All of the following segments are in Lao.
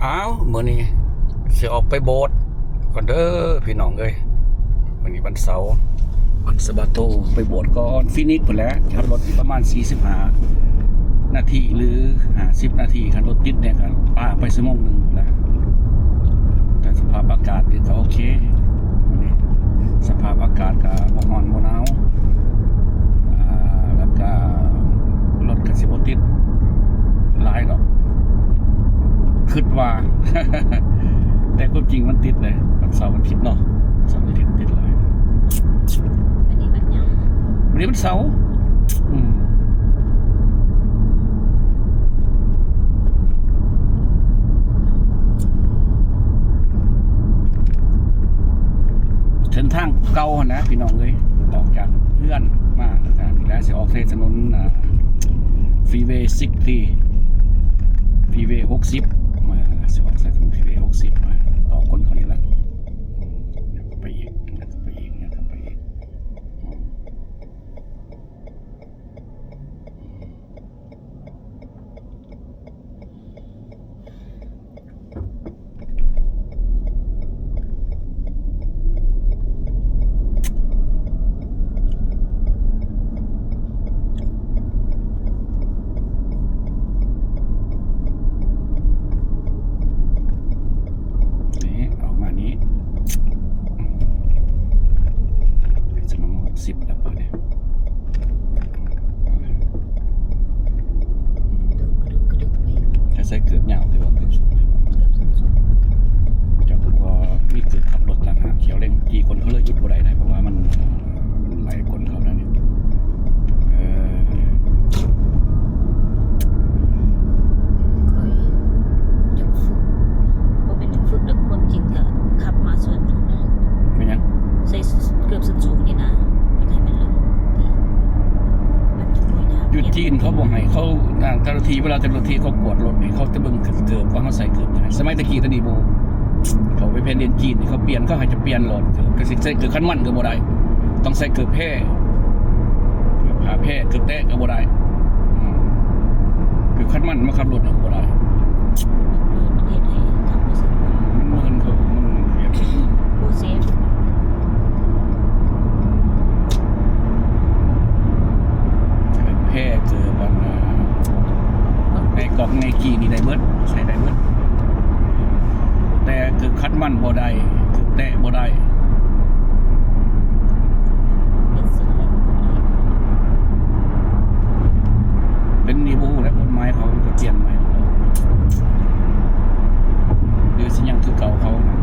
ອ້າວ ມື້ນີ້ຊິອອກໄປໂບດກ່ອນເດີພີ່ນ້ອງເອີຍ. ມື້ນີ້ວັນເສົາ ວັນສະບາໂຕ ໄປໂບດກ່ອນ ຟີນິກພຸ້ນແຫຼະ. ຂັບລົດປະມານສີ່ສິບຫ້ານາທີ ຫຼື ຫ້າສິບນາທີ ຄັນລົດຕິດແດ່ກໍປາໄປຊົ່ວໂມງໜຶ່ງພຸ້ນແຫຼະ. ແຕ່ສະພາບອາກາດນີ້ກໍໂອເຄ ມື້ນີ້ສະພາບອາກາດກໍບໍ່ຮ້ອນບໍ່ໜາວ ອ່າ ແລ້ວກໍລົດກໍຊິບໍ່ຕິດຫຼາຍດອກ ຄິດວ່າ. ແຕ່ຄວາມຈິງມັນຕິດເດ້ ວັນເສົາວັນອາທິດເນາະ ເສົາອາທິດຕິດຫຼາຍ. ມື້ນີ້ວັນຫຍັງ? ມື້ນີ້ວັນເສົາ. ອືມ ເສັ້ນທາງເກົ່າຫັ້ນນະພີ່ນ້ອງເອີຍ ອອກຈາກເຮືອນມາ ແລ້ວກໍນີ້ແຫຼະ ຊິອອກໃສ່ຖະໜົນ ອ່າ ຟຣີເວ ຊິກຕີ ຟຣີເວ ຫົກສິບ ມາ ຊິອອກໃສ່ຖະໜົນຟຣີເວ ຫົກສິບ ມາ ຕໍ່ຄົນເຂົານີ້ແຫຼະ. ອືມ ໄປອີກ ໄປອີກ ໄປອີກ. ນີ້ ອອກມານີ້ ອືມ ໄປສະໜອງຫົກສິບແລ້ວເປີດເດ້. ກະໃສ່ເກີບຍາວ ແຕ່ວ່າເກີບສູງ ເກີບສູງ ເຈົ້າກໍບໍ່ມີເກີບຂັບລົດຕ່າງຫາກ ຂຽວເລັ່ງ ຈີ່ຄົນເຂົາເລີຍຢຸດບໍ່ໄດ້ນະ ເພາະວ່າມັນ ມັນໄລ່ຄົນເຂົານັ້ນນີ້. ເອີ ຂ້ອຍຢາກຝຶກ ບໍ່ແມ່ນຢາກຝຶກດອກ ຄວາມຈິງກະຂັບມາສ່ວນໜຶ່ງນະ. ເປັນຫຍັງ? ໃສ່ເກີບສັ້ນສູງນີ້ນະ ຢາກໃຫ້ມັນລົງ ມັນຈະບໍ່ຍາກ. ຢູ່ຈີນເຂົາບໍ່ໃຫ້ ເຂົາ ອ່າ ເຈົ້າໜ້າທີ່ ເວລາເຈົ້າໜ້າທີ່ເຂົາກວດລົດນີ້ ເຂົາຈະເບິ່ງເກີບວ່າເຮົາໃສ່ເກີບຫຍັງ. ສະໄໝແຕ່ກີ້ຕະນີ້ບໍ່ ເຂົາໄປແຜ່ນດິນຈີນນີ້ ເຂົາປ່ຽນ ເຂົາໃຫ້ຈະປ່ຽນໂລດ ເກີບ ກໍຊິໃສ່ເກີບຄັນມັນກໍບໍ່ໄດ້ ຕ້ອງໃສ່ເກີບແພ ເກີບຜ້າແພ ເກີບແຕະກໍບໍ່ໄດ້. ອືມ ເກີບຄັນມັນມາຂັບລົດນີ້ກໍບໍ່ໄດ້ ມັນເຮັດໃຫ້ຂັບບໍ່ສະດວກ ມັນເມີນເຂົາ ມັນ ບໍ່ເຊຟ. ເກີບແພ ເກີບອັນນາ ໃນກອກໃນກີ່ນີ້ໄດ້ເບິດ ໃຊ້ໄດ້ເບິດ ແຕ່ເກີບຂັດມັນບໍ່ໄດ້ ເກີບແຕະບໍ່ໄດ້. ເປັນນີ້ບໍ່ຮູ້ແລ້ວ ກົດໝາຍເຂົາກໍປ່ຽນໃໝ່ ຫຼືຊິຍັງຄືເກົ່າເຂົານະ.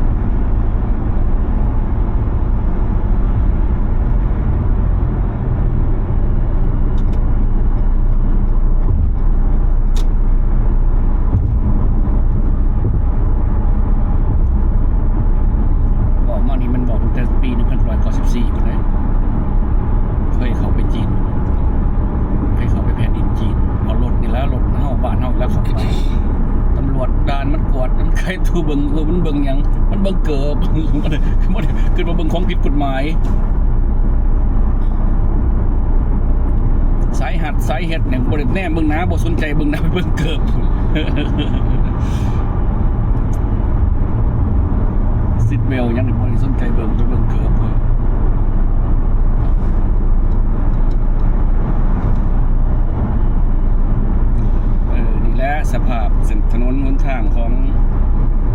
ເວົ້າມານີ້ແມ່ນເວົ້າຕັ້ງແຕ່ປີໜຶ່ງພັນເກົ້າຮ້ອຍເກົ້າສິບສີ່ພຸ້ນເດ້ ເຄີຍເຂົ້າໄປຈີນ ເຄີຍເຂົ້າໄປແຜ່ນດິນຈີນ ເອົາລົດນີ້ແຫຼະ ລົດເຮົາ ບ້ານເຮົາແລ້ວເຂົ້າໄປ ຕຳຫຼວດດ່ານມັນກວດ ມັນໄຂຕູ້ເບິ່ງ ເອີ ມັນເບິ່ງຫຍັງ? ມັນເບິ່ງເກີບ ມັນ ມັນຄິດວ່າເບິ່ງຂອງຜິດກົດໝາຍ. ສາຍຮັດສາຍເຮັດນີ້ບໍ່ໄດ້ແນມເບິ່ງໜ້າ ບໍ່ສົນໃຈເບິ່ງໜ້າ ໄປເບິ່ງເກີບ ຊີດເບວຫຍັງນີ້ບໍ່ໄດ້ສົນໃຈເບິ່ງ ໄປເບິ່ງເກີບ. ເອີ ນີ້ແຫຼະສະພາບເສັ້ນຖະໜົນຫົນທາງຂອງ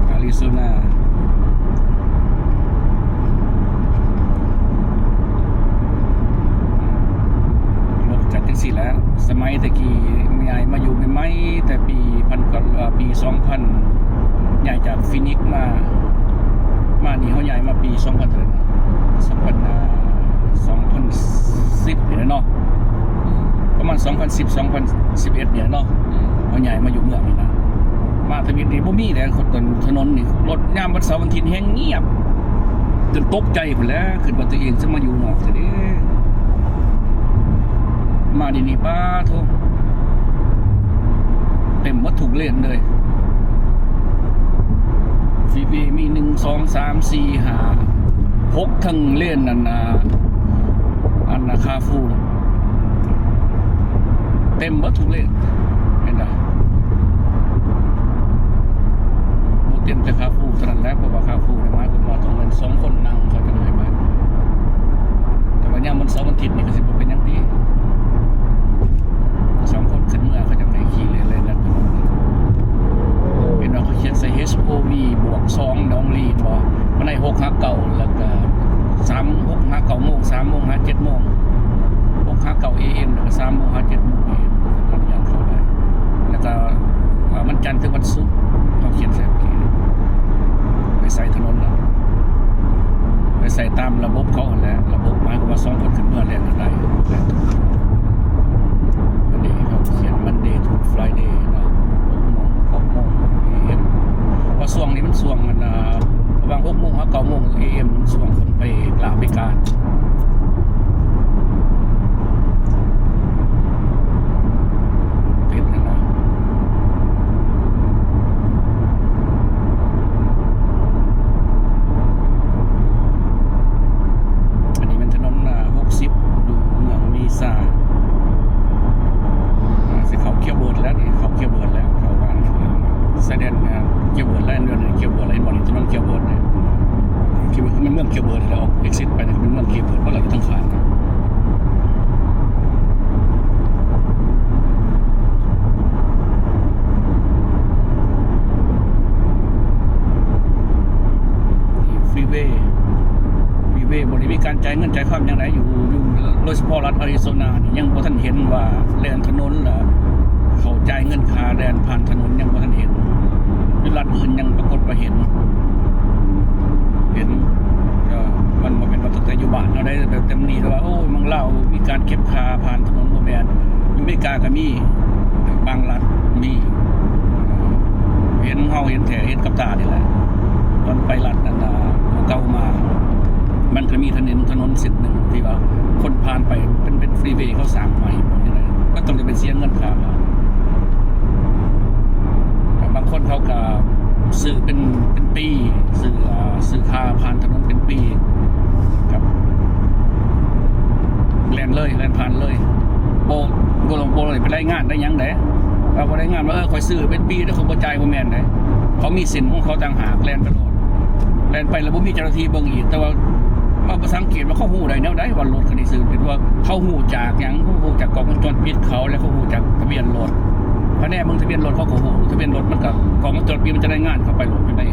ອາຣິໂຊນາ. ລົດກໍຈັ່ງຊີ້ແຫຼະ ສະໄໝແຕ່ກີ້ ຍ້າຍມາຢູ່ໃໝ່ໆ ແຕ່ປີພັນເກົ້າ ເອີ ປີສອງພັນ ຍ້າຍຈາກຟີນິກມາ ມານີ້ເຮົາຍ້າຍມາປີສອງພັນເທົ່າໃດນະ ສອງພັນ ສອງພັນສິບນີ້ແຫຼະເນາະ ປະມານສອງພັນສິບ ສອງພັນສິບເອັດນີ້ແຫຼະເນາະ ເຮົາຍ້າຍມາຢູ່ເມືອງນີ້ນະ. ມາທຳອິດນີ້ບໍ່ມີແຫຼະ ຖະໜົນນີ້ ລົດຍາມວັນເສົາວັນອາທິດແຮ່ງງຽບ ຈົນຕົກໃຈພຸ້ນແຫຼະ ຄິດວ່າຕົວເອງຈະມາຢູ່ນອກແທ້ເດ້. ມາດຽວນີ້ ປາໂທ້ ເຕັມໝົດທຸກເລນເລີຍ ຟຣີເວມີ ໜຶ່ງ ສອງ ສາມ ສີ່ ຫ້າ ຫົກ ທັງເລນ ອັນນາ ອັນນາ ຄາຟູ ເຕັມເບິດທຸກເລນ ເຫັນບໍ່? ສອງ ໜອງລີ ແມ່ນບໍ່? ມັນໄດ້ ຫົກຫາເກົ້າ ແລ້ວກໍ ສາມ ຫົກຫາເກົ້າໂມງ ສາມໂມງຫາເຈັດໂມງ ຫົກຫາເກົ້າ ເອເອັມ ແລ້ວກໍ ສາມໂມງຫາເຈັດໂມງ ເອເອັມ ກໍອະນຸຍາດເຂົ້າໄດ້. ແລ້ວກໍ ເອີ ວັນຈັນເຖິງວັນສຸກ ເຂົາຂຽນໃສ່ເມື່ອກີ້ນີ້ ໄປໃສ່ຖະໜົນນະ ໄປໃສ່ຕາມລະບົບເຂົາຫັ້ນແຫຼະ. ລະບົບໝາຍຄວາມວ່າສອງຄົນຂຶ້ນເມືອແລ່ນກັນໄດ້. ອັນນີ້ເຂົາຂຽນ Monday to Friday ເນາະ ຫົກໂມງ ຫົກໂມງ ເອເອັມ ເພາະຊ່ວງນີ້ມັນຊ່ວງ ອັນ ລະຫວ່າງ ຫົກໂມງຫາເກົ້າໂມງ ເອເອັມ ມັນຊ່ວງຄົນໄປລາໄປການ ຕິດຫັ້ນນະ. ອັນນີ້ແມ່ນຖະໜົນ ອ່າ ຫົກສິບ ຢູ່ເມືອງເມຊາ ອ່າ ຊິເຂົ້າ Gilbert ແລ້ວນີ້ ເຂົ້າ Gilbert ແລ້ວ ເຂົ້າບ້ານ ຊາຍແດນ ອ່າ Gilbert ແລ້ວ ເດືອນ Gilbert ແລ້ວ ເຫັນບໍ່ນີ້ ຖະໜົນ Gilbert ນີ້ Gilbert ແມ່ນເມືອງ Gilbert ແລ້ວ ອອກ exit ໄປນີ້ ເປັນເມືອງ Gilbert ເພາະວ່າຢູ່ທາງຂ້າງ Freeway Freeway ບໍ່ໄດ້ມີການຈ່າຍເງິນຈ່າຍຄຳຫຍັງໃດ ຢູ່ ຢູ່ ໂດຍສະເພາະລັດອາຣິໂຊນານີ້ ຍັງບໍ່ທັນເຫັນວ່າແລ່ນຖະໜົນ ແລ້ວເຂົາຈ່າຍເງິນຄ່າແລ່ນຜ່ານຖະໜົນ ຍັງບໍ່ທັນເຫັນ. ຢູ່ລັດອື່ນຍັງປາກົດວ່າເຫັນ ເຫັນ ກໍມັນບໍ່ແມ່ນວ່າຕັ້ງແຕ່ຢູ່ບ້ານເຮົາໄດ໋ ແບບຕຳໜິແຕ່ວ່າ ໂອ້ຍ ເມືອງລາວມີການເກັບຄ່າຜ່ານຖະໜົນ ບໍ່ແມ່ນ. ຢູ່ອາເມລິກາກໍມີ ບາງລັດມີ ເຫັນ ເຮົາເຫັນແທ້ ເຫັນກັບຕານີ້ແຫຼະ. ຕອນໄປລັດອັນ ໂອຄາໂຮມາ ມັນກໍມີຖະໜົນ ຖະໜົນເສັ້ນໜຶ່ງທີ່ວ່າຄົນຜ່ານໄປ ເປັນ ເປັນ freeway ເຂົາສ້າງໃໝ່ ບໍ່ຈັ່ງໃດ ກໍຕ້ອງໄດ້ໄປເສຍເງິນຄ່າຜ່ານ. ບາງຄົນເຂົາກໍຊື້ເປັນ ເປັນປີ ຊື້ ເອີ ຊື້ຄ່າຜ່ານຖະໜົນເປັນປີ ກັບ ແລ່ນເລີຍ ແລ່ນຜ່ານເລີຍ ບໍ່ ບໍ່ ບໍ່ໄດ້ໄປລາຍງານໄດ້ຫຍັງເດ້ ວ່າບໍ່ລາຍງານວ່າ ເອີ ຂ້ອຍຊື້ເປັນປີເດີ້ ຂ້ອຍບໍ່ຈ່າຍ ບໍ່ແມ່ນເດ້. ເຂົາມີເສັ້ນຂອງເຂົາຕ່າງຫາກ ແລ່ນໄປໂລດ ແລ່ນໄປແລ້ວບໍ່ມີເຈົ້າໜ້າທີ່ເບິ່ງອີກ. ແຕ່ວ່າມາ ມາສັງເກດວ່າເຂົາຮູ້ໄດ້ແນວໃດວ່າລົດຄັນນີ້ຊື້ເປັນ ວ່າເຂົາຮູ້ຈາກຫຍັງ? ເຂົາຮູ້ຈາກກ້ອງວົງຈອນປິດເຂົາ ແລະ ເຂົາຮູ້ຈາກທະບຽນລົດ. ພະແນກເບິ່ງທະບຽນລົດເຂົາກໍຮູ້ ທະບຽນລົດມັນກໍ ກ້ອງວົງຈອນປິດມັນຈະລາຍງານເຂົ້າໄປໂລດຢູ່ໃນ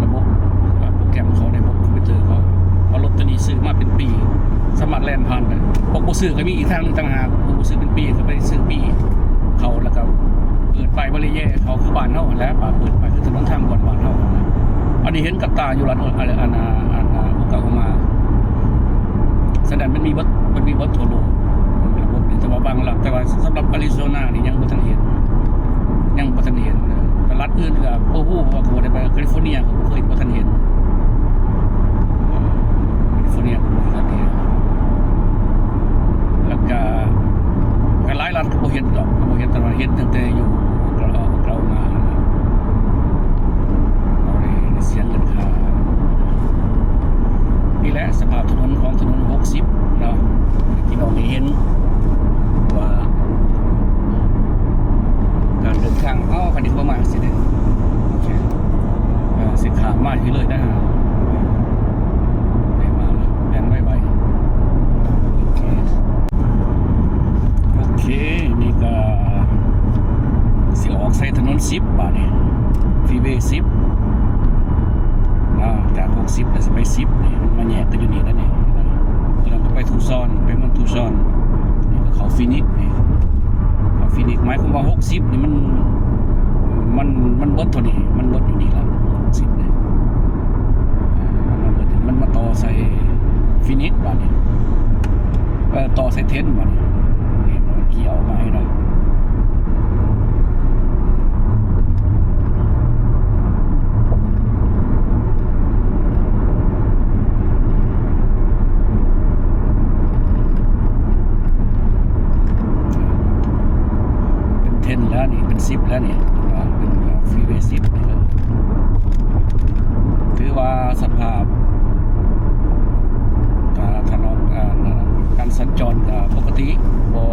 ລະບົບ ອ່າ ໂປຣແກຣມເຂົາ ໃນລະບົບຄອມພິວເຕີເຂົາ ວ່າລົດໂຕນີ້ຊື້ມາເປັນປີ ສາມາດແລ່ນຜ່ານໄດ້. ພວກບໍ່ຊື້ກໍມີອີກທາງໜຶ່ງຕ່າງຫາກ ຜູ້ບໍ່ຊື້ເປັນປີກໍໄປຊື້ປີເຂົ້າ ແລ້ວກໍເປີດປ້າຍບາຣີແຢເຂົ້າ ຄືບ້ານເຮົາຫັ້ນແຫຼະ ປາເປີດປ້າຍ ຄືຖະໜົນທາງດ່ວນບ້ານເຮົາຫັ້ນນະ. ອັນນີ້ເຫັນກັບຕາຢູ່ລັດ ອັນ ອັນ ອັນ ໂອຄາໂຮມາ. ສະນັ້ນມັນມີເບິດ ມັນມີເບິດທົ່ວໂລກລະບົບນີ້ ແຕ່ວ່າບາງລັດ ແຕ່ວ່າສຳລັບອາຣິໂຊນານີ້ຍັງບໍ່ທັນເຫັນ ຍັງບໍ່ທັນເຫັນເດີ. ແຕ່ລັດອື່ນກໍບໍ່ຮູ້ ເພາະວ່າກໍບໍ່ໄດ້ໄປ ຄາລິຟໍເນຍກໍບໍ່ເຄີຍ ບໍ່ທັນເຫັນ ຄາລິຟໍເນຍກໍບໍ່ເຫັນລັດເດ. ແລ້ວກໍ ກໍຫຼາຍລັດກໍບໍ່ເຫັນດອກ ກໍບໍ່ເຫັນ ແຕ່ວ່າເຫັນຕັ້ງແຕ່ຢູ່ ເອີ ເກົ່າມາ ເຮົາໄດ້ ໄດ້ເສຍເງິນຄ່າ. ນີ້ແຫຼະສະພາບຖະໜົນຂອງຖະໜົນຫົກສິບເນາະ ພີ່ນ້ອງໄດ້ເຫັນວ່າການເດີນທາງ ເອົ້າ ຄັນນີ້ບໍ່ມາຊິເດ້ ໂອເຄ ເອີ ຊິຂ້າມມາພີ້ເລີຍນະ ໄດ້ມາແລ້ວ ແລ່ນໄວໆ ໂອເຄ. ໂອເຄ ນີ້ກໍຊິອອກໃສ່ຖະໜົນສິບບາດນີ້ ຟຣີເວສິບ ອ່າ ຈາກຫົກສິບແລ້ວຊິໄປສິບນີ້ ມັນມາແຍກກັນຢູ່ນີ້ແລ້ວນີ້ ຕົວນັ້ນກໍໄປທູຊອນ ໄປເມືອງທູຊອນ ນີ້ກໍເຂົ້າຟີນິກນີ້ ເຂົ້າຟີນິກ ໝາຍຄວາມວ່າຫົກສິບນີ້ມັນ ມັນ ມັນເບິດເທົ່ານີ້ ມັນເບິດຢູ່ນີ້ລະ ຫົກສິບນີ້ ອ່າ ມັນມາເບິດ ມັນມາຕໍ່ໃສ່ຟີນິກບາດນີ້ ເອີ ຕໍ່ໃສ່ເທັນບາດນີ້ ນີ້ມັນກ່ຽວມາໃຫ້ເນາະ ເປັນເທັນແລ້ວນີ້ ເປັນສິບແລ້ວນີ້ ເປັນຟຣີເວສິບນີ້ ຖືວ່າສະພາບ ການ ການສັນຈອນກໍປົກກະຕິ ບໍ່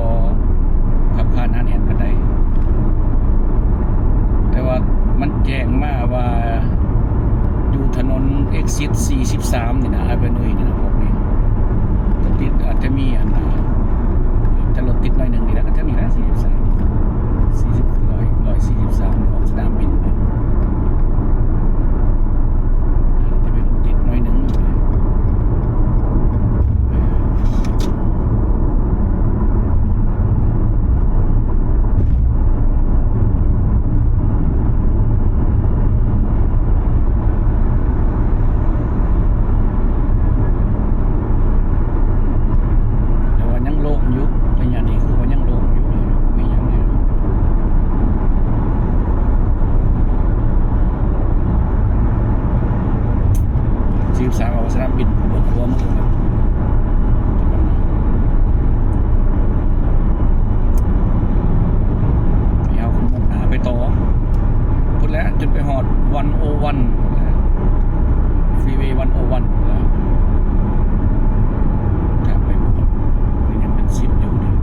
ຂັບຂານໜາແໜ້ນປານໃດ ແຕ່ວ່າມັນແຈ້ງມາວ່າ ຢູ່ຖະໜົນເອັກຊິດສີ່ສິບສາມນີ້ນະ ອາເວນູນີ້ນະ ພວກນີ້ຈະຕິດ ອາດຈະມີອັນ ຈະລົດຕິດໜ້ອຍໜຶ່ງນີ້ແຫຼະ ກໍແຖວນີ້ແຫຼະ ສີ່ສິບສາມ ສີ່ສິບ ຮ້ອຍ ຮ້ອຍສີ່ສິບສາມ ອອກສະໜາມບິນ. ແລະ ຈົນໄປຮອດວັນໂອວັນພຸ້ນແຫຼະ ຟຣີເວວັນໂອວັນພຸ້ນແຫຼະ ທາງໄປບວກ ນີ້ຍັງເປັນສິບຢູ່ນີ້.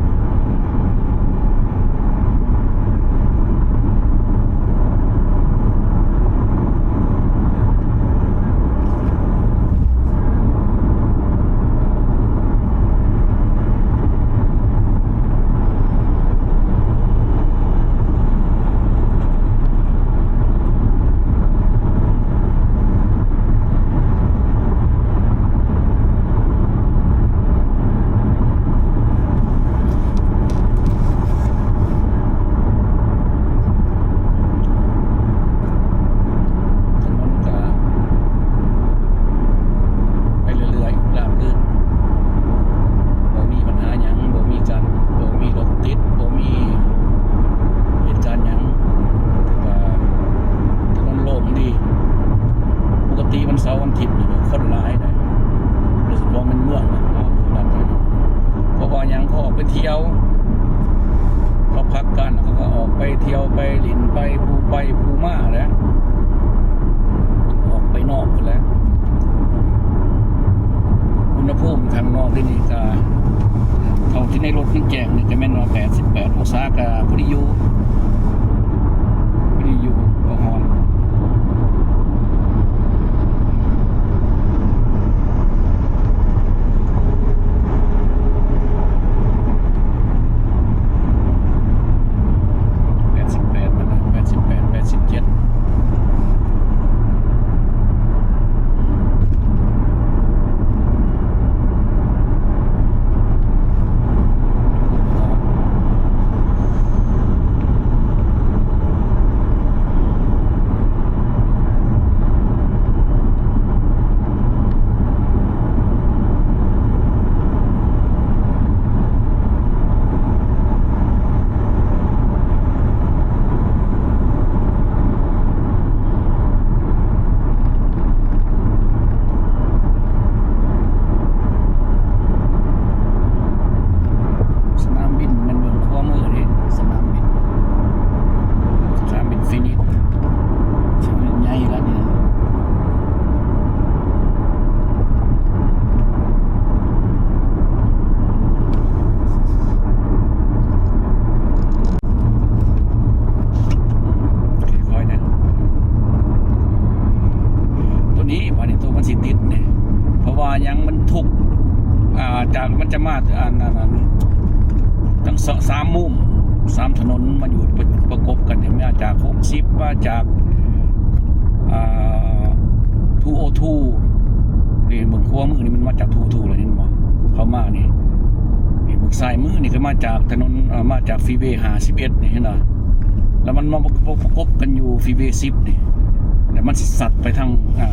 ຖະໜົນກະໄປເລື້ອຍໆ ລາບລື່ນ ບໍ່ມີບັນຫາຫຍັງ ບໍ່ມີການ ບໍ່ມີລົດຕິດ ບໍ່ມີເຫດການຫຍັງ ຖືວ່າຖະໜົນໂລ່ງດີ. ປົກກະຕິວັນເສົາວັນອາທິດນີ້ຄົນຫຼາຍໃດ໋ ໂດຍສະເພາະແມ່ນເມືອງເນາະ ຢູ່ລັດເນາະ. ເພາະວ່າຫຍັງ? ເຂົາອອກໄປທ່ຽວ ເຂົາພັກການ ເຂົາກໍອອກໄປທ່ຽວ ໄປຫຼິ້ນ ໄປພູໄປພູມາແຫຼະ ອອກໄປນອກພຸ້ນແຫຼະ. ອຸນຫະພູມຂ້າງນອກດຽວນີ້ກະ ເທົ່າທີ່ໃນລົດມັນແຈ້ງນີ້ກະແມ່ນວ່າແປດສິບແປດອົງສາ ກະພໍດີຢູ່ ພໍດີຢູ່ ບໍ່ຮ້ອນ. ແປດສິບແປດ ແປດສິບແປດ ແປດສິບເຈັດ. ສະໜາມບິນແມ່ນເບື້ອງຂວາມືເດ້ ສະໜາມບິນ ສະໜາມບິນຟີນິດ ສະໜາມບິນໃຫຍ່ລະນີ້. ຄ່ອຍໆນະ ໂຕນີ້ ບາດນີ້ໂຕມັນຊິຕິດນີ້ ເພາະວ່າຫຍັງ? ມັນທຸກ ອ່າ ຈາກມັນຈະມາ ອັນ ອັນ ອັນ ທັງສາມມຸມ ສາມຖະໜົນມາຢູ່ປະ ປະກົບກັນນີ້ ມາຈາກຫົກສິບ ມາຈາກ ອ່າ ທູໂອທູ ນີ້ເບິ່ງຂວາມືນີ້ ມັນມາຈາກທູໂອທູແລ້ວ ເຫັນບໍ່? ເຂົ້າມານີ້ ນີ້ເບິ່ງຊ້າຍມືນີ້ກໍມາຈາກຖະໜົນ ເອີ ມາຈາກຟຣີເວຫ້າສິບເອັດນີ້ ເຫັນບໍ່? ແລ້ວມັນມາປະ ປະ ປະກົບກັນຢູ່ຟຣີເວສິບນີ້ ແລ້ວມັນຊິສັດໄປທາງ ອ່າ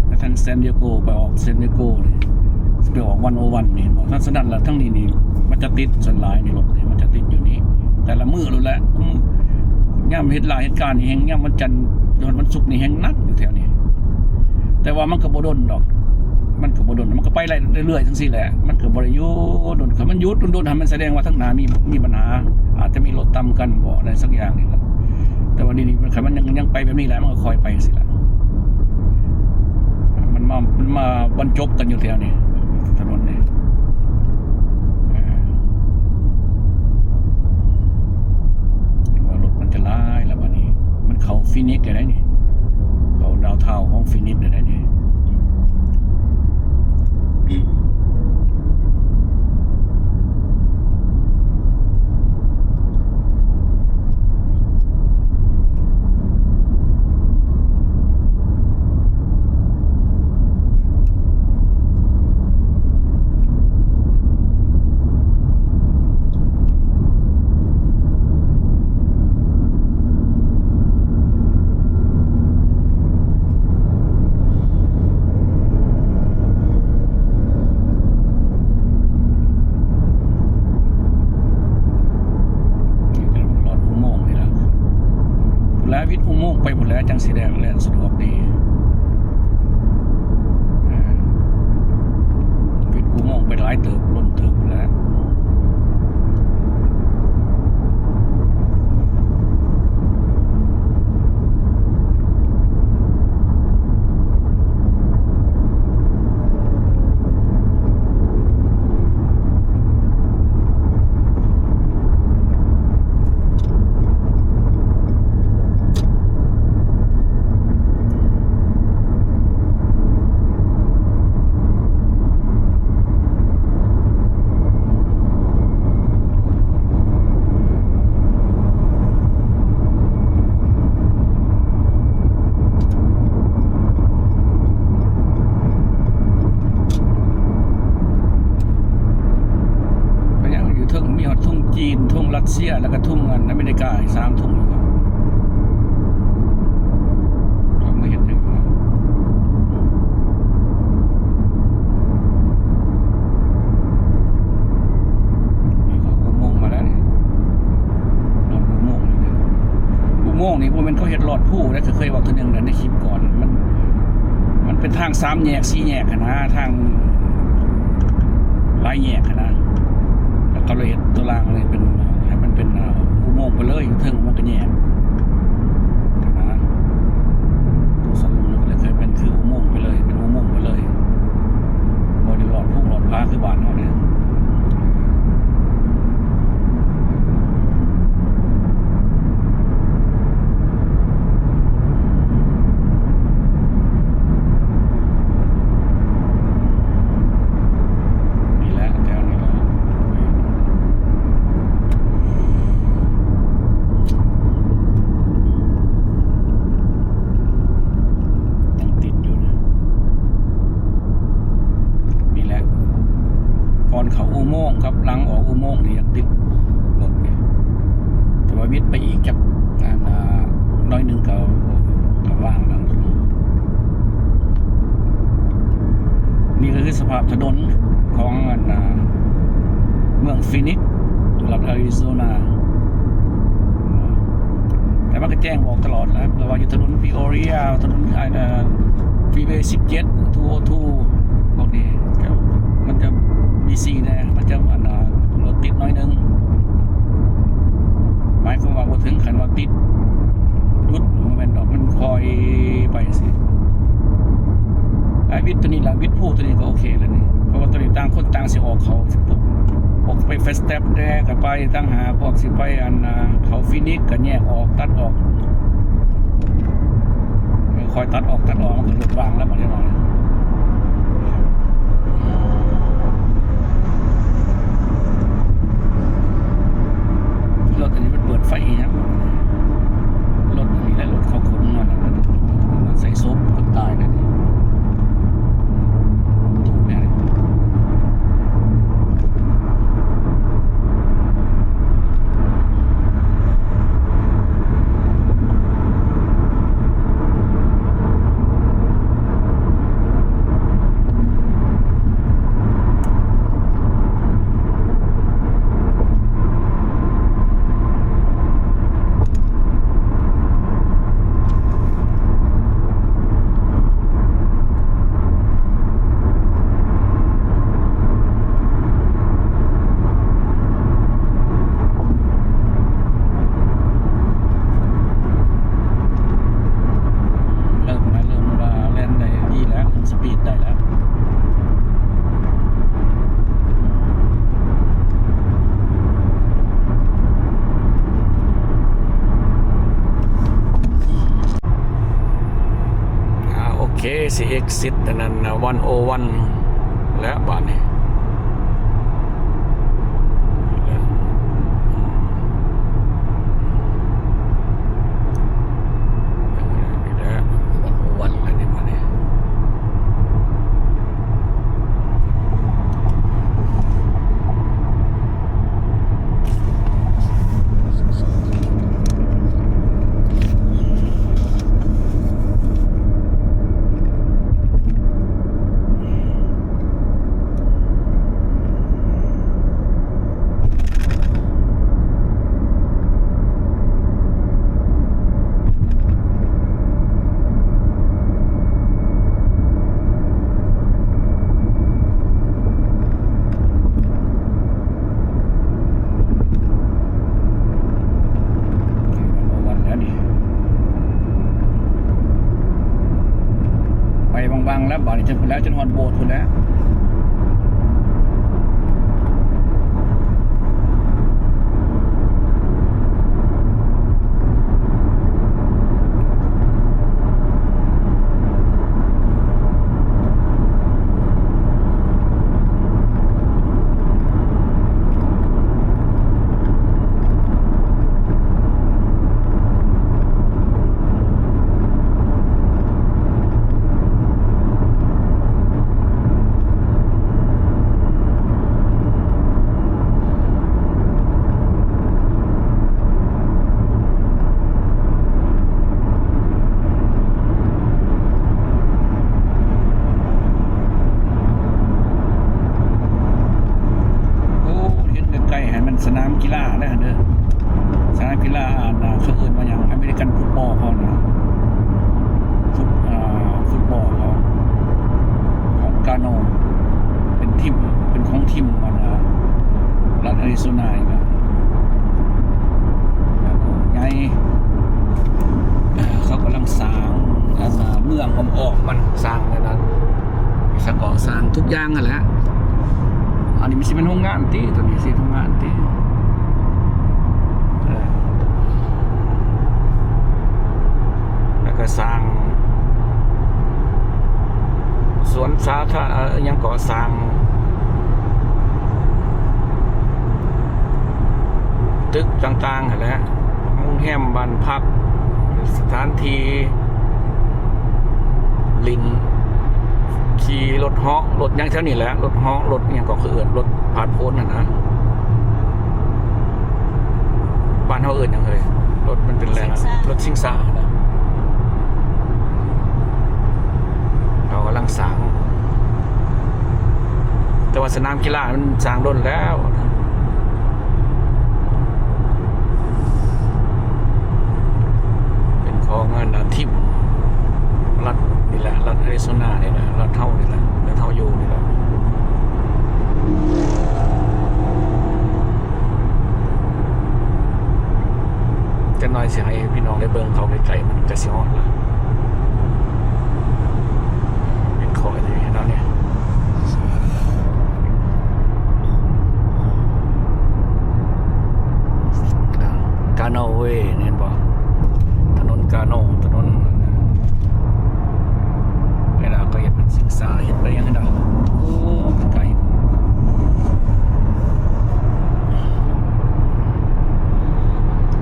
ໄປທາງຊານດິເອໂກ ໄປອອກຊານດິເອໂກນີ້ ຊິໄປອອກວັນໂອວັນນີ້ ເຫັນບໍ່? ສະນັ້ນລະ ທາງນີ້ນີ້ ມັນຈະຕິດສ່ວນຫຼາຍນີ້ ລົດນີ້ມັນຈະຕິດຢູ່ນີ້ ແຕ່ລະມື້ໂລດແຫຼະ ຍາມເຮັດລາເຮັດການນີ້ແຮງ ຍາມວັນຈັນ ວັນສຸກນີ້ແຮງໜັກຢູ່ແຖວນີ້ ແຕ່ວ່າມັນກໍບໍ່ດົນດອກ ມັນກໍບໍ່ດົນ ມັນກໍໄປໄດ້ເລື້ອຍໆ ຈັ່ງຊີ້ແຫຼະ ມັນກໍບໍ່ໄດ້ຢຸດດົນ ຄັນມັນຢຸດດົນໆ ຫັ້ນ ມັນສະແດງວ່າທາງໜ້າມີ ມີບັນຫາ ອາດຈະມີລົດຕຳກັນບໍ ອະໄລສັກຢ່າງນີ້ລະ ແຕ່ວ່າດຽວນີ້ ຄັນມັນຍັງ ຍັງໄປແບບນີ້ແຫຼະ ມັນກໍຄ່ອຍໄປຈັ່ງຊີ້ແຫຼະ ມັນມາ ມັນມາບັນຈົບກັນຢູ່ແຖວນີ້ ຖະໜົນນີ້ ເອີ ເຫັນວ່າລົດມັນຈະຫຼາຍແລ້ວບາດນີ້ ມັນເຂົ້າຟີນິດໄດ້ນີ້ ເຂົ້າດາວທາວຂອງຟີນິດໄດ້ນີ້. ນີ້ກໍລອດອຸໂມງນີ້ລະ ພຸ້ນແຫຼະ ວິດອຸໂມງໄປພຸ້ນແຫຼະ ຈັ່ງຊິແລ່ນ ແລ່ນສະດວກດີ ເອີ ວິດອຸໂມງໄປຫຼາຍເຕີບ ລົ້ນເຕີບພຸ້ນແຫຼະ. ເຊຍ ແລ້ວກໍທຸງອັນອາເມລິກາອີກສາມທຸງຢູ່ ເຂົາມາເຮັດຫຍັງຢູ່ຫັ້ນ. ນີ້ເຂົາອຸໂມງມາແລ້ວນີ້ ລອດອຸໂມງນີ້ເດ້. ອຸໂມງນີ້ບໍ່ແມ່ນເຂົາເຮັດລອດພູເດ້ ເຄີຍເວົ້າເທື່ອໜຶ່ງໃນຄລິບກ່ອນ ມັນ ມັນເປັນທາງສາມແຍກ ສີ່ແຍກຫັ້ນນະ ທາງ ຫຼາຍແຍກຫັ້ນນະ ແລ້ວເຂົາເລີຍເຮັດຕົວລາງເລີຍເປັນ ໃຫ້ມັນເປັນ ເອີ ອຸໂມງໄປເລີຍ ຢູ່ເທິງມັນກໍແຍກຫັ້ນນະ. ຕົວສະຫຼຸບເລີຍເຄີຍເປັນຄືອຸໂມງໄປເລີຍ ເປັນອຸໂມງໄປເລີຍ ບໍ່ໄດ້ລອດພູລອດຜາຄືບ້ານເຮົາເດ້. ນີ້ແຫຼະ ແຖວນີ້ແຫຼະ ຍັງຕິດຢູ່ນະ. ນີ້ແຫຼະ ກ່ອນເຂົ້າອຸໂມງກັບຫຼັງອອກອຸໂມງນີ້ຍັງຕິດລົດນີ້ ແຕ່ວ່າວິດໄປອີກຈັກ ອັນ ໜ້ອຍໜຶ່ງກໍ ກໍວ່າງແລ້ວ. ນີ້ກໍຄືສະພາບຖະໜົນຂອງ ອັນ ເມືອງຟີນິກ ລັດອາຣິໂຊນາ. ແຕ່ມັນກໍແຈ້ງບອກຕະຫຼອດແຫຼະ ເພາະວ່າຢູ່ຖະໜົນພີໂອເຣຍ ຖະໜົນ ອາ ຟຣີເວສິບເຈັດ ທູໂອທູ ພວກນີ້ ມັນຈະບີຊີແດ່ ມັນຈະ ອັນ ລົດຕິດໜ້ອຍໜຶ່ງ ໝາຍຄວາມວ່າບໍ່ເຖິງຂັ້ນວ່າຕິດ ຢຸດ ບໍ່ແມ່ນດອກ ມັນຄ່ອຍໄປຈັ່ງຊີ້. ໄອ້ວິດໂຕນີ້ລະ ວິດພູໂຕນີ້ກໍໂອເຄແລ້ວນີ້ ເພາະວ່າໂຕນີ້ຕ່າງຄົນຕ່າງຊິອອກເຂົ້າ ພວກໄປເຟສແຕັບແດ່ກໍໄປຕ່າງຫາກ ພວກຊິໄປອັນ ເຂົ້າຟີນິກກໍແຍກອອກ ຕັດອອກ ຄ່ອຍຕັດອອກ ຕັດອອກ ມັນກໍລົດວ່າງແລ້ວບາດນີ້ເນາະ. ລົດອັນນີ້ມັນເປີດໄຟອີ່ຫຍັງ? ລົດອັນນີ້ແຫຼະ ລົດເຂົາຂົນອັນນັ້ນ ໃສ່ສົບຄົນຕາຍນັ້ນ ຕູ້ແມ່ນ. ເລີ່ມແລ້ວ ເລີ່ມວ່າແລ່ນໄດ້ດີແລ້ວ ເລີ່ມສະປີດໄດ້ແລ້ວ. ອ່າ ໂອເຄ ຊິເອັກຊິດອັນນັ້ນນະ ວັນໂອວັນ ແລ້ວບາດນີ້. ວັນແລ້ວນີ້ ໄປບັງໆ ແລ້ວ ບາດນີ້ ຈົນພຸ້ນແລ້ວ ຈົນຮອດໂບດພຸ້ນແລ້ວ. ເ ເມືອງອ້ອມໆມັນ ສ້າງອັນນັ້ນ ສະເກາະ ສ້າງທຸກຢ່າງຫັ້ນແຫຼະ. ອັນນີ້ມັນຊິເປັນໂຮງງານຕິ ຕົວນີ້ຊິໂຮງງານຕິ ເອີ ແລ້ວກໍສ້າງສວນສາທາ ເອີ ຫຍັງເກາະ ສ້າງຕຶກຕ່າງໆຫັ້ນແຫຼະ. ໂຮງແຮມ ບ້ານພັກ ສະຖານທີ່ຫຼິ້ນ ຂີ່ລົດເຫາະ ລົດຫຍັງແຖວນີ້ແຫຼະ ລົດເຫາະ ລົດຫຍັງກໍຄືເອີ້ນ ລົດຜາດໂພນຫັ້ນນະ ບ້ານເຮົາເອີ້ນຫຍັງເອີຍ ລົດມັນເປັນແລ່ນ ຊິງຊ້າ ລົດຊິງຊ້າຫັ້ນນະ ເຂົາກຳລັງສ້າງ ແຕ່ວ່າສະໜາມກິລາມັນສ້າງດົນແລ້ວ. ເປັນຂອງອັນນະ ທີມລັດນີ້ແຫຼະ ລັດອາຣິໂຊນານີ້ແຫຼະ ລັດເຮົານີ້ແຫຼະ ລັດເຮົາຢູ່ນີ້ແຫຼະ. ຈັກໜ່ອຍຊິໃຫ້ພີ່ນ້ອງໄດ້ເບິ່ງເຂົ້າໃກ້ໆ ມັນກະຊິຮອດລະ ເປັນຂໍ້ຢູ່ເນາະນີ້. ກາໂນເວ ເຫັນບໍ່? ຖະໜົນກາໂນ ຖະໜົນ ເວລາເຂົາເຮັດເປັນຊິງຊ້າ ເຮັດໄປຫຍັງຫັ້ນນະ ໂອ້ ໄກ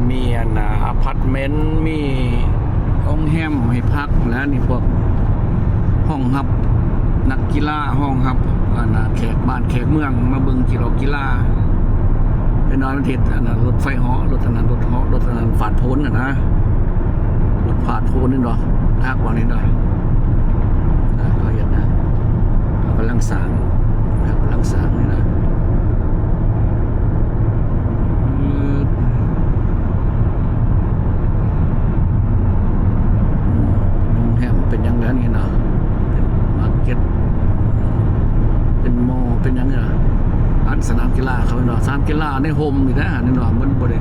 ມີອັນນາ ອາພາດເມັນ ມີໂຮງແຮມໃຫ້ພັກ ແລະ ນີ້ພວກ ຮອງຮັບນັກກິລາ ຮອງຮັບອັນນາ ແຂກບ້ານແຂກເມືອງມາເບິ່ງກິລາ ກິລາ. ໄປນອນມັນເຮັດອັນນາ ລົດໄຟເຫາະ ລົດອັນນັ້ນ ລົດເຫາະ ລົດອັນນັ້ນ ຟາດໂພນຫັ້ນນະ ລົດຟາດໂພນນີ້ເນາະ ຮັກວ່ານີ້ເນາະ ເຂົາເຮັດນະ ເຂົາກຳລັງສ້າງ ກຳລັງສ້າງນີ້ນະ. ໂຮງແຮມເປັນຫຍັງແລ້ວນີ້ນະ ເປັນມາເກັດ ເປັນມໍ ເປັນຫຍັງນີ້ນະ ອັນສະໜາມກິລາເຂົາເນາະ ສະໜາມກິລາໃນຮົ່ມນີ້ນະ ແນ່ນອນ ມັນບໍ່ໄດ້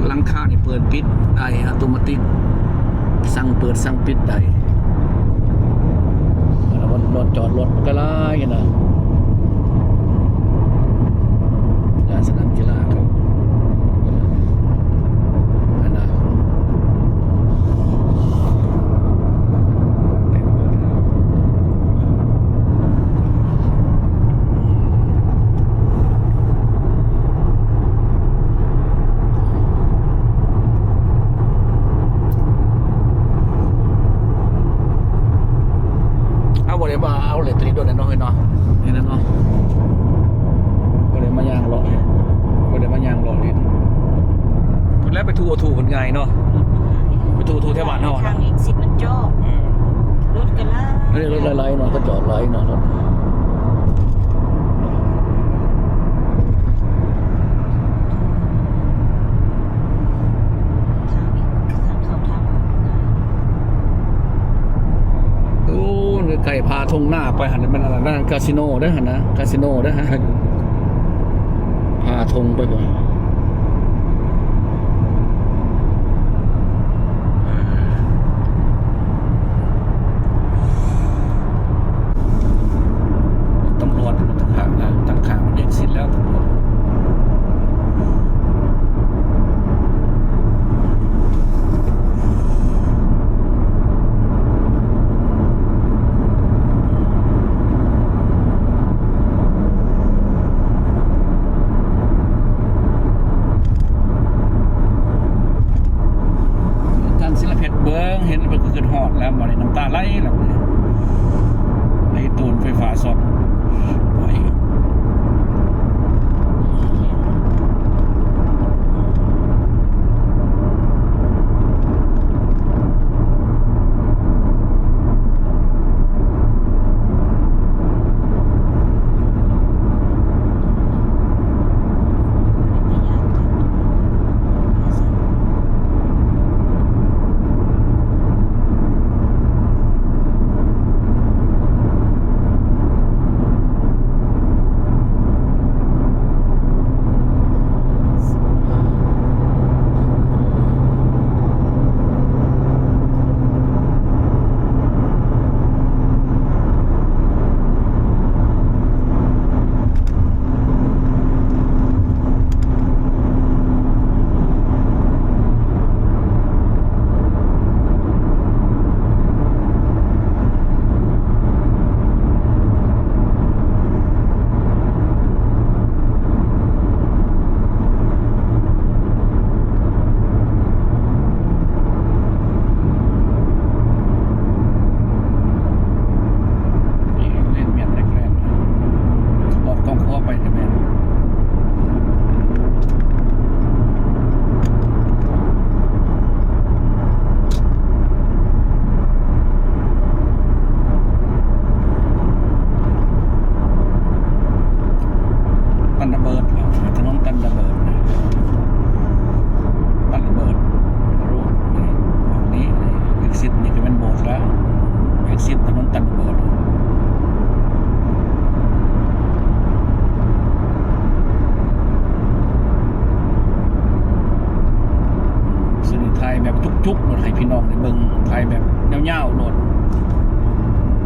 ຫຼັງຄານີ້ເປີດປິດໄດ້ອັດຕະໂນມັດ ສັ່ງເປີດສັ່ງປິດໄດ້ ແລ້ວມັນ ຈອດລົດມັນກໍຫຼາຍນະ ລານສະໜາມກິລາເຂົາ ອັນນະ ເຕັມເບິດ. ເຮົາບໍ່ໄດ້ມາເອົາເລນໂຕນີ້ດົນແລ້ວເນາະ ເອີຍເນາະ ນີ້ແຫຼະເນາະ ບໍ່ໄດ້ມາຍ່າງເລາະ ບໍ່ໄດ້ມາຍ່າງເລາະຫຼິ້ນ ພຸ້ນແຫຼະ ໄປທູ່ວທູ່ເພິ່ນງ່າຍເນາະ ໄປທູ່ວທູ່ແຖວບ້ານເຮົາ ທາງເອກຊິດມັນຈອກ ເອີ ລົດກໍຫຼາຍ ອັນນີ້ລົດຫຼາຍໆເນາະ ເຂົາຈອດຫຼາຍເນາະ ລົດ ທາງນີ້ ທາງເຂົ້າຖ້ຳ ໂອ້ ໃກ້ໆ ຜ່າທົ່ງນາໄປຫັ້ນ ແມ່ນອັນນັ້ນ ກາສິໂນເດ້ຫັ້ນນະ ກາສິໂນເດ້ ຜ່າທົ່ງໄປກ່ອນ. ຕຳຫຼວດຢູ່ທາງຂ້າງນະ ທາງຂ້າງມັນເຮັດຊິດແລ້ວ ຕຳຫຼວດ. ທ່ານສິລະເພັດເບິ່ງ ເຫັນແລ້ວເພິ່ນກໍຄິດຮອດແລ້ວ ບາດນີ້ນ້ຳຕາໄຫຼແລ້ວ ໄດ້ໂດນໄຟຟ້າຊັອດ ໂອ້ຍ. ເປັນຕາຢ້ານ. ພີ່ນ້ອງໄດ້ເບິ່ງ ຖ່າຍແບບຍາວໆໂລດ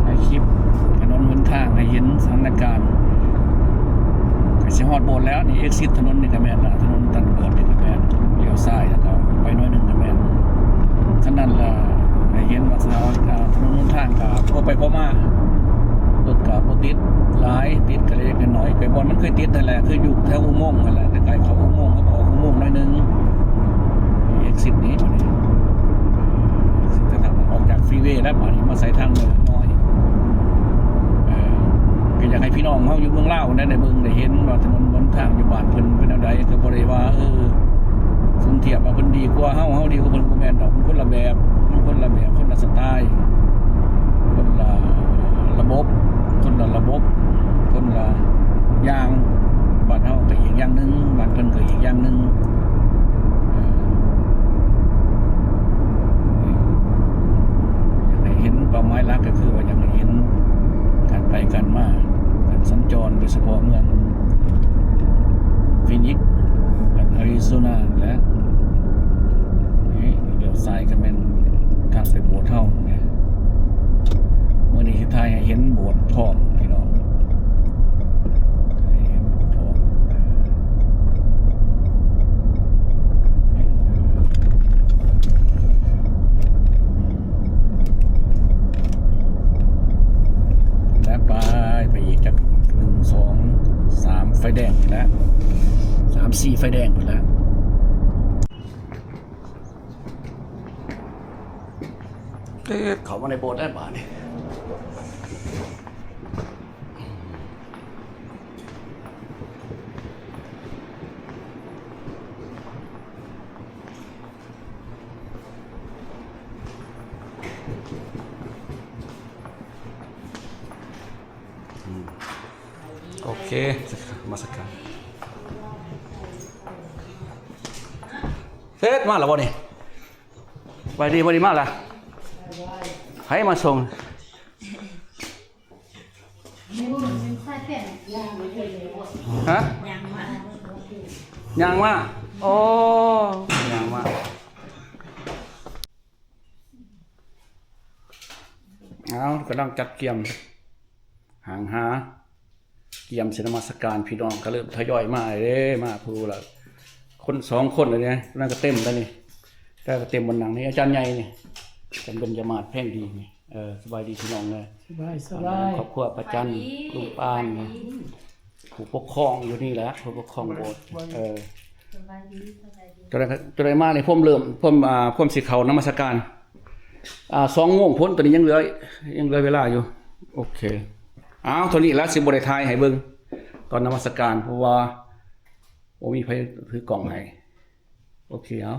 ຖ່າຍຄລິບຖະໜົນຫົນທາງໃຫ້ເຫັນສະຖານະການ. ໃກ້ຊິຮອດໂບດແລ້ວນີ້ ເອັກຊິດຖະໜົນນີ້ກໍແມ່ນລະ ຖະໜົນຕັນເກີດນີ້ກໍແມ່ນ ລ້ຽວຊ້າຍແລ້ວກໍໄປໜ້ອຍໜຶ່ງກໍແມ່ນ. ສະນັ້ນລະ ໃຫ້ເຫັນວ່າ ອາ ຖະໜົນຫົນທາງກໍພໍໄປພໍມາ ລົດກໍບໍ່ຕິດຫຼາຍ ຕິດກໍເລັກໆນ້ອຍໆ ໄປບ່ອນມັນເຄີຍຕິດຫັ້ນແຫຼະ ຄືຢູ່ແຖວອຸໂມງຫັ້ນແຫຼະ ໃກ້ໆເຂົ້າອຸໂມງ ເຂົາກໍອອກອຸໂມງໜ້ອຍໜຶ່ງ. ເອັກຊິດນີ້ ເອີ ເສັ້ນທາງອອກຈາກຟຣີເວແລ້ວ ບາດນີ້ມາໃສ່ທາງນ້ອຍ. ເອີ ກໍຢາກໃຫ້ພີ່ນ້ອງເຮົາຢູ່ເມືອງລາວໄດ້ ໄດ້ເບິ່ງໄດ້ເຫັນວ່າຖະໜົນຫົນທາງຢູ່ບ້ານເພິ່ນເປັນແນວໃດ. ກໍບໍ່ໄດ້ວ່າ ເອີ ສົມທຽບວ່າເພິ່ນດີກວ່າເຮົາ ເຮົາດີກວ່າເພິ່ນ ບໍ່ແມ່ນດອກ. ມັນຄົນລະແບບ ມັນຄົນລະແບບ ຄົນລະສະໄຕລ໌ ຄົນລະລະບົບ ຄົນລະລະບົບ ຄົນລະຢ່າງ. ບ້ານເຮົາກໍອີກຢ່າງໜຶ່ງ ບ້ານເພິ່ນກໍອີກຢ່າງໜຶ່ງ. ເອີ ຢາກໃຫ້ເຫັນ ເປົ້າໝາຍຫຼັກກໍຄືວ່າຢາກໃຫ້ເຫັນການໄປການມາ ການສັນຈອນ ໂດຍສະເພາະເມືອງຟີນິກ ແລະ ອາຣິໂຊນາ ແລະ ນີ້ລ້ຽວຊ້າຍກໍແມ່ນທາງໄປໂບດເຮົາ. ມື້ນີ້ຊິຖ່າຍໃຫ້ເຫັນໂບດພ້ອມພີ່ນ້ອງ ໃຫ້ເຫັນໂບດພ້ອມ. ແລ້ວໄປ ໄປອີກຈັກໜຶ່ງ ສອງ ສາມ ໄຟແດງພຸ້ນແຫຼະ ສາມ ສີ່ ໄຟແດງພຸ້ນແຫຼະ. ເອີ ເຂົ້າມາໃນໂບດແລ້ວບາດນີ້. ໂອເຄ ນະມັດສະການ. ເຮັດ ມາແລ້ວບໍ່ນີ້? ສະບາຍດີ ບໍ່ໄດ້ມາລະ? ໃຜມາສົ່ງ? ຮະ? ຍ່າງມາ. ໂອ້ ຍ່າງມາ. ເອົາ ກຳລັງຈັດກຽມ ຫາງຫາ ກຽມຊິນະມັດສະການ. ພີ່ນ້ອງກໍເລີ່ມທະຍອຍມາເດ້ ມາຜູ້ລະຄົນສອງຄົນເລີຍເດ້. ນັ້ນກໍເຕັມແລ້ວນີ້ ແຕ່ກໍເຕັມບ່ອນນັ່ງນີ້ ອາຈານໃຫຍ່ນີ້ ອາຈານເບັນຈະມາດ ແພງດີນີ້. ເອີ ສະບາຍດີພີ່ນ້ອງເດີ ສະບາຍ ສະບາຍ ຄອບຄົວພະຈັນ ສະບາຍດີ ລຸງປານ ສະບາຍດີ ຜູ້ປົກຄອງຢູ່ນີ້ແຫຼະ ຜູ້ປົກຄອງໂບດ. ເອີ ສະບາຍດີ ສະບາຍດີ. ຕົວໃດ ຕົວໃດມານີ້ ພວມເລີ່ມ ພວມ ອ່າ ພວມຊິເຂົ້ານະມັດສະການ ອ່າ ສອງໂມງພຸ້ນ. ຕອນນີ້ຍັງເຫຼືອ ຍັງເຫຼືອເວລາຢູ່. ໂອເຄ ເອົາ ເທົ່ານີ້ລະ ຊິບໍ່ໄດ້ຖ່າຍໃຫ້ເບິ່ງຕອນນະມັດສະການ ເພາະວ່າບໍ່ມີໃຜຖືກ້ອງໃຫ້. ໂອເຄ ເອົາ